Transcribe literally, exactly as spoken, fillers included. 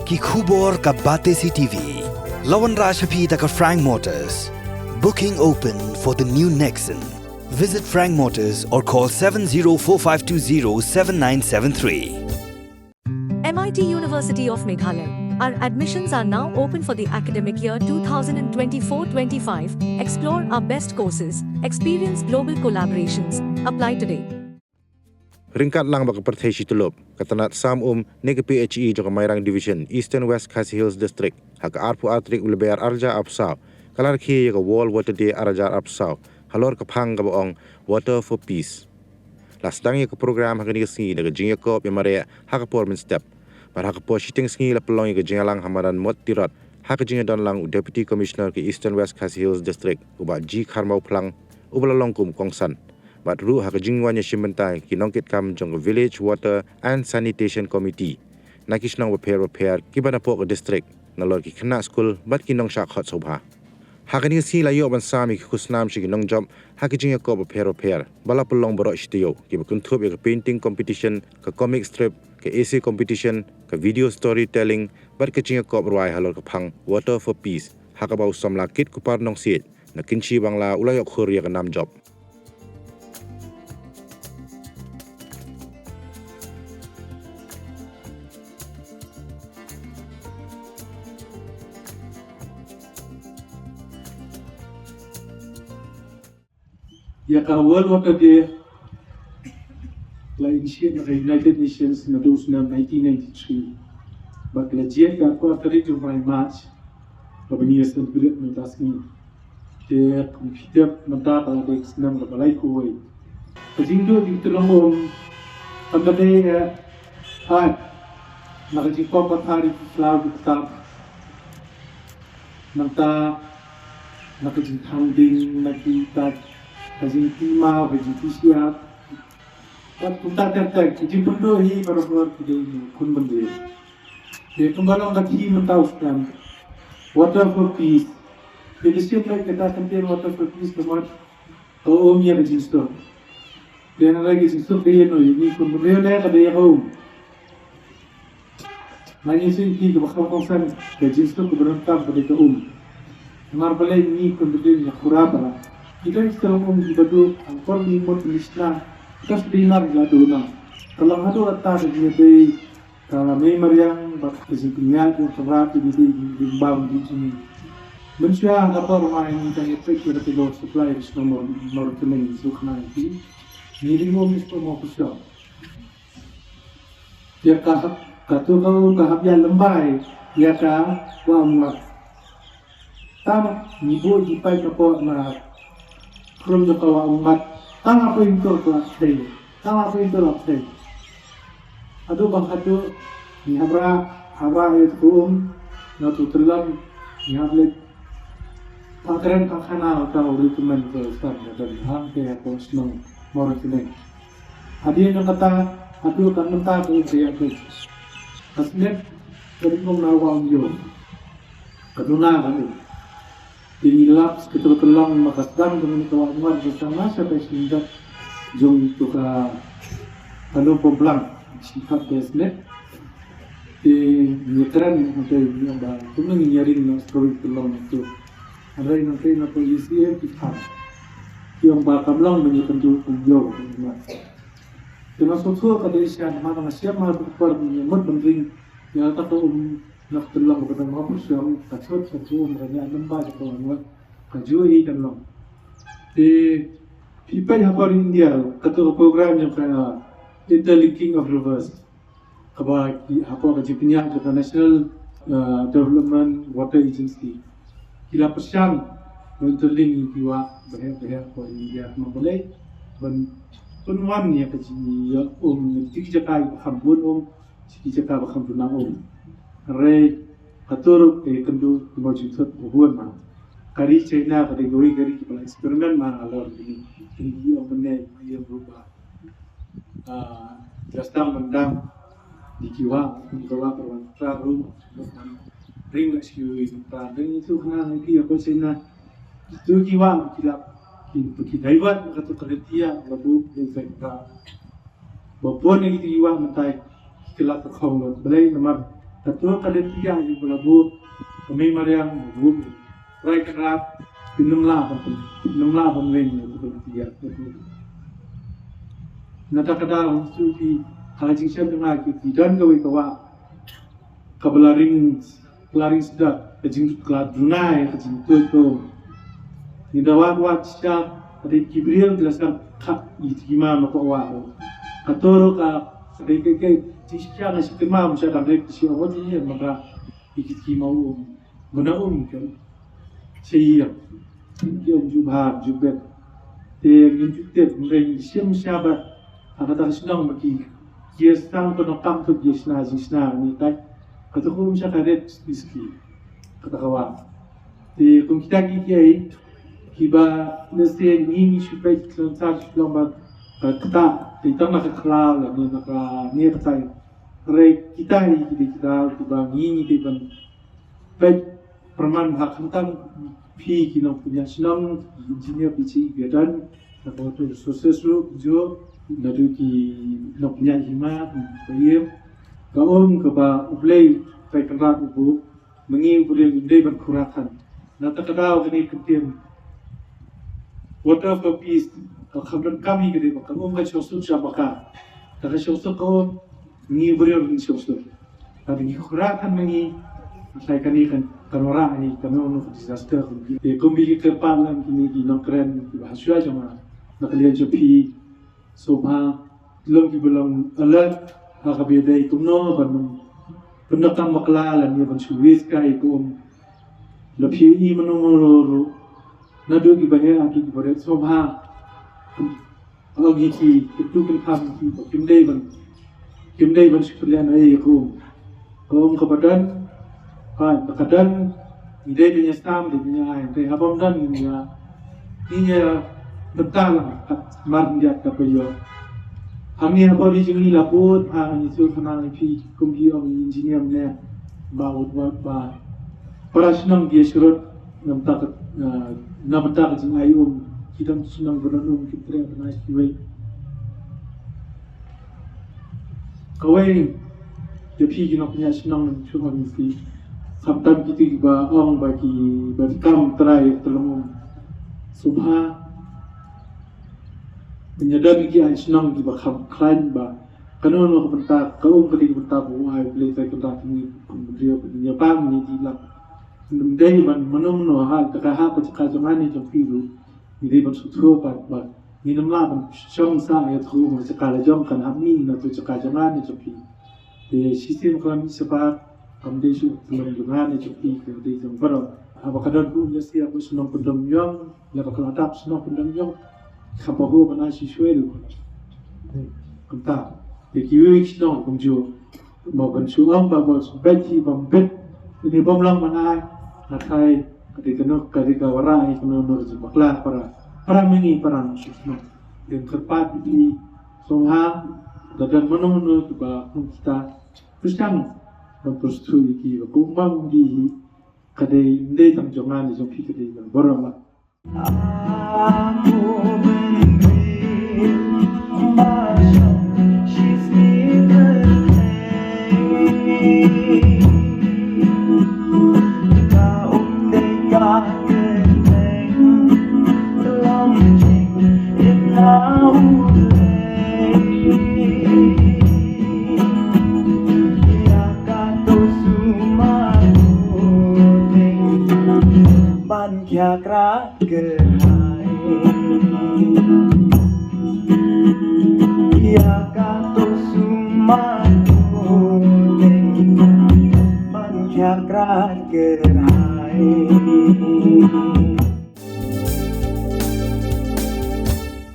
Ki khubor ka Batesi T V. La wanrah sha phi da ka Frank Motors. Booking open for the new Nexon. Visit Frank Motors or call seven zero four five two zero seven nine seven three. M I T University of Meghalaya. Our admissions are now open for the academic year two thousand twenty-four twenty-five. Explore our best courses, experience global collaborations. Apply today. Ryngkat lang bad ka pyrthei shityllup, ka tnat sam um ne ka P H E jong ka Mairang Division, Eastern West Khasi Hills District, ha ka arphew ar tarik u Lber arhajar arphew saw, ka la rakhe ïa ka World Water Day arhajar arphew saw halor ka phang kaba ong Water for Peace. La sdang ïa ka program ha kane ka sngi da ka jingïakop ïa mareh ha ka por mynstep. Bad ha ka por shiteng sngi la pynlong ïa ka jingïalang ha madan Mot Tirot, ha ka jingïadon lang u Deputy Commissioner ka Eastern West Khasi Hills District, u Bah G Kharmawphlang, uba la long kum u kongsan. Bad ruh ha ka jingwan ïashim bynta ki nongkitkam jong ka Village Water and Sanitation Committee na ki shnong bapher bapher kiba napoh ka district, nalor ki khynnah skul bad ki nongshah khot sngewbha. Ha kane ka sngi la ïoh ban sam ïa ki khusnam sha ki nongjop ha ki jingïakop bapher bapher ba la pynlong baroh shi taïew, kiba kynthup ïa ka painting competition, ka comic strip, ka essay competition, ka video storytelling bad ka jingïakop rwai halor ka phang Water for Peace, ha kaba u samla Kit Kupar Nongsiej na Kynshi Bangla u la ïoh khur ïa ka nam jop. Ïa ka World Water Day la initiate na ka United Nations naduh u snem nineteen ninety-three. Bad la jied ka arphew tarik jong u bnai March, kaba ngi ïa celebrate mynta ka sngi. Te kum phi tip mynta ka la dei ka snem kaba laiphew wei. Ka jingduh jingtyllong um kam da dei eh, ai na ka jingpom pathar ïa ki khlaw ki ktab. Nangta na ka jingthang ding, na ki tat, ka jingpynmaw, ka jingpynshiah. Bad kumta ter ter, ka jingpynduh hi barabor ki dei ki khun bynriew. Te kumba long ka theme mynta u snem, Water for Peace. Te ka theme kata ka theme Water for Peace ka mut ka um ïa ka jingsuk. Te hynrei ka jingsuk ka ïa no, ïa ngi khun bynriew ne ka dei ïa ka um. Nga ïohi ki ba kham kongsan ka jingsuk kaba donkam ka dei ka um. Namar balei ngi khun bynriew ngi ïa khura para. Ki dei ki tyllong um kiba duh, ha ka por ngi mut ngi shna, ka sdei nar la duh na. Ka long haduh katta ka jingïadei ka mei mariang bad ka jingpynïaid jong ka rat, ka jingdei jingbaw jong ngi. Mynshuwa ha ka por ma ngi dang ïa peit ïa ka water supply ka shnong Mawryngkneng, shu kynmaw ïa ki. Ngi ring um ngi shu mawpyrshah. Ïa ka hap, kato ka um ka hap ïa lymbai ïa ka Wah Umngot. Tang ngi buh ki paip napoh na khrum jong ka Wah Umngot. Tang ha pyntur ka la kthei. Tang ha pyntur ka la kthei. Haduh ba haduh ngi hap rah, hap rah ïa ka um, na tu tyllong ngi hap leit phah kren phah khana, ka recommend ka Sir Nathan hangtei hapoh shnong Mawryngkneng. Hadien jong kata, haduh ka mynta ka um ka ïa peit. Ka snem ka ring um na Wah Umïoh. Ka duna ka um. Te ngi lap kato ka tyllong ma ka sdang jong kane ka Wah Umngot ka sdang na shatai shnong jong to ka Kano Pynblang, shi khat ka snem. Te ngi kren hangtei ngi ong ba kumno ngi ïaring na sha kawei ka tyllong to. Hynrei nangtei na ka E C M ki khan. Ki ong ba kam long ban ïakynduh kum ïew kum ïew. Te nga sngewthuh ka dei shisha namar nga shem ha ka por ngi mut ban ring ïa kata ka um na ka tyllong kaba dang mawpyrshah ka chot ka um ka ïa namba ka um ka ju hi kan long. Te phi peit ha por India kato ka program jong ka Interlinking of Rivers. Kaba ki, hapoh ka jingpynïaid jong ka National, uh, Development Water Agency. Ki la pyrshang ban interlink ïa ki wah baheh baheh hapoh India, namar balei ban pynwan ïa ka jingïoh um na ki jaka ba kham bun um, ki jaka ba kham duna um. Hynrei kato ruh ka ïakynduh ki mawjingthut ba bun ma. Ka ri China ka dei kawei ka ri kaba la experiment ma halor kine. Kine ki ong mynne ma ïa ruh ba ah, la sdang ban dam ïa ki wah, ïa ki wah, ka wah Trarung, ring na shu ring Trarung, ring itu kena lagi apa sih na. Itu ki wah ki la ki, ki divert ka tu kereta, lalu dia kata ba pun ïa ki wah mentai ki la ka khong lo. Balei namar Kato ka lynti ïa u ba la buh, ka mei mariang buh. Trai Kynrad, phin ym lah ban, phin ym lah ban weng ïa kato ka lynti ïa. Na kata ka daw, shu phi, ha ka jingshem jong nga ki, phi don kawei ka wah kaba la ring, la ring sdang, ka jing, ka la duna ïa ka jingtuid ko. Ngi da wad wad shisha, ka dei ki briew ki la sdang khap ïa ki mam na ka wah. Kato ruh ka, ka dei ka, ka jingshisha nga shu kynmaw, sha dang rit shisha, wat ïa ma ka, ïa ki, ki maw um, guna um ka. Sha ïa ki um ju bha ju bet. Te ngin ju tip, ngin shim sha ba ha kata ka shnong ba ki, ki ïa sdang ka nongkam, to ki ïa shna jingshna ni tai. Kato ka um sha ka rit ski ski. Kata ka wah. Te kum kita ki kiei kiba lehse ngi ngi shu peit khlem sar shu long ba, eh, kata. Te tang na ka khlaw la, na ka, na ka tai. Hynrei kita hi ki dei kita kiba ngi ngi dei ban peit pyrman ha, khamtam phi ki nongpynïaid shnong, ki engineer, phi chi phi don, na ka water resources ruh, kumjuh naduh ki nongpynïaid hima, ki paidbah. Ka um kaba U Blei Trai Kynrad u buh, ma ngi u briew ngim dei ban khura than. Na kata ka daw kane ka ktien Water for Peace, ka kham donkam hi ka dei ba ka um ka shongsuk sha ba ka, ka shongsuk ka um, ngi u briew ngin shongsuk. Lada ngi khura than ma ngi, lashai kane kan, kan wanrah ïa kano kano ka disaster. Te kumba ki kyrpad lang kine ki nongkren kiba ha shuwa jong nga, na ka liang jong phi, sngewbha long kiba long alert ha kaba ïadei kumno ban pyndonkam bakla lane ban shu risk ïa ka um. La phi ïohi mano mano ruh, naduh kiba heh haduh kiba rit, sngewbha ong ïa ki, kyntu kynpham ïa ki ba kim dei ban, kim dei ban shu pynlehnohei ïa ka um. Ka um kaba don, ha, ba ka don, ngi dei ban ïa sam, dei ban ïa ai, hynrei haba ym don, ngin ïa, ngin ïa bynta lang kat mar ngin ïa, kat ba ïoh. Hangne ha bor jong ngi la bud, ha, ngi shu kynmaw ïa phi, kum ki ong engineer ne, ba, ba, ba para shnong ki ïa shrut na bynta ka, eh, na bynta ka jingai um, ki don shnong ba don um, kim treh ban ai kiwei. Kawei, ïa phi ki nongpynïaid shnong, shu ong ïa phi. Khamtam kito kiba ong ba ki, ba ki kam trai ïa ka tyllong um. Sngewbha pynïadon ïa ki aiñ shnong kiba kham khlaiñ ba kano kano ka bynta, ka um ka dei ka bynta ba u ai U Blei Trai Kynrad ïa ngi kum u briew, ba ngin ïa pang, ngin ïa dilang. Ngim dei ban mano mano ha, ka ha ka jaka jong nga ne jong phi ruh. Ngi dei ban sngewthuh pat ba ngin ym lah ban shong sah ïathuh ba ka jaka la jong ka, hap ngi na tu jaka jong nga ne jong phi. Te shisien ka la mih shabar, kam dei shuh ka long jong nga ne jong phi, ka dei jong baroh. Haba ka don buh lehse ïa ka shnong Pyndomiong, ïa ka la dap shnong Pyndomiong, ka pahuh ban ai shisha ruh. Kumta, te kiwei ki shnong kumjuh. Mo ban shu ong ba, ba shu beit hi bym bit. Ini bym long ban ai. Nga tharai ka dei kano, ka dei ka wanrah ïa kano kano ka jingbakla para, para ma ngi para nongshong shnong. Dang kyrpad ïa phi sngewbha, lada don mano mano kiba kum kita, pyrshang ban pyrshang ïa ki ba kumba ym dei hi, ka dei, ym dei tang jong nga ne jong phi, ka dei jong baroh. Ban khia kra kyrhai. Ïa ka tu sumar tu dei ban khia kra kyrhai.